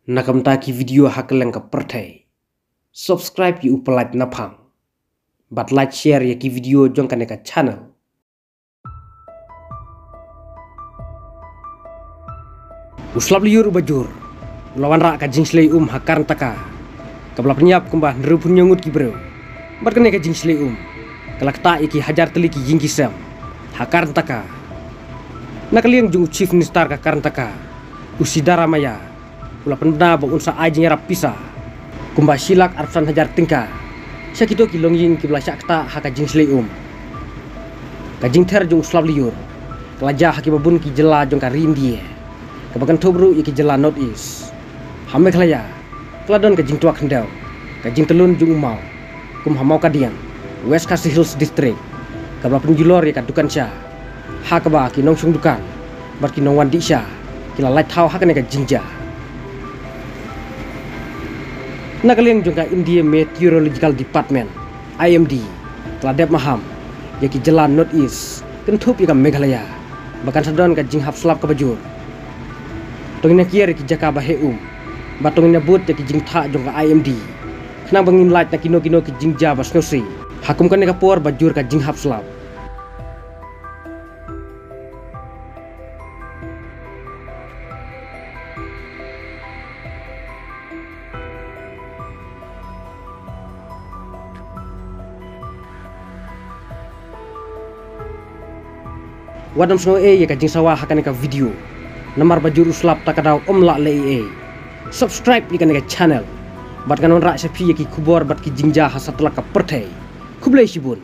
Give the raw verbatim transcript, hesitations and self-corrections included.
Na ka bynta ki video ha kylleng ka pyrthei, subscribe ïa u Pyllait Naphang bad like share ïa ki video jong kane ka channel. U slap lyiur uba jur u la wanrah ka jingshlei um ha Karnataka, kaba la pynïap kumba hynriewphew hynñiew ngut ki briew. Bad kane ka jingshlei um ka la ktah ïa ki hajar tylli ki ïing ki sem ha Karnataka. Na ka liang jong u Chief Minister ka Karnataka, u Siddaramaiah, u la pynbna ba un sa ai jingïarap pisa kumba shi lak arphew san hajar tyngka sha kito ki longïing kiba la shah ktah ha ka jingshlei um. Ka jingther jong u slap lyiur ka la jia ha kiba bun ki jylla jong ka ri India, kaba kynthup ruh ïa ki jylla North East. Ha Meghalaya ka la don ka jingtwa khyndew ka jingtyllun jong u maw, kum ha Mawkadiang, West Khasi Hills District, kaba la pynjulor ïa ka dukan sha, ha kaba ki nongshong dukan bad ki nongwan dih sha ki la lait thaw ha kane ka jingjia. Na ka liang jong ka India Meteorological Department, I M D, ka la dep maham ïa ki jylla North East, kynthup ïa ka Meghalaya, ba kan sa don ka jinghap slap kaba jur. To ngin ïa kiar ïa ki jaka ba heh um bad to ngin ïa bud ïa ki jingthah jong ka I M D, khnang ba ngin lait na kino kino ki jingjia ba sngewsih ha kum kane ka por ba jur ka jinghap slap. Wat nym sngew ei ïa ka jingsawa ha kane ka video, namar ba jur u slap ta ka daw ym lah leh ei ei. Subscribe ïa kane ka channel bad ngan wanrah sha phi ïa ki khubor bad ki jingjia ha satlak ka pyrthei. Khublei shibun.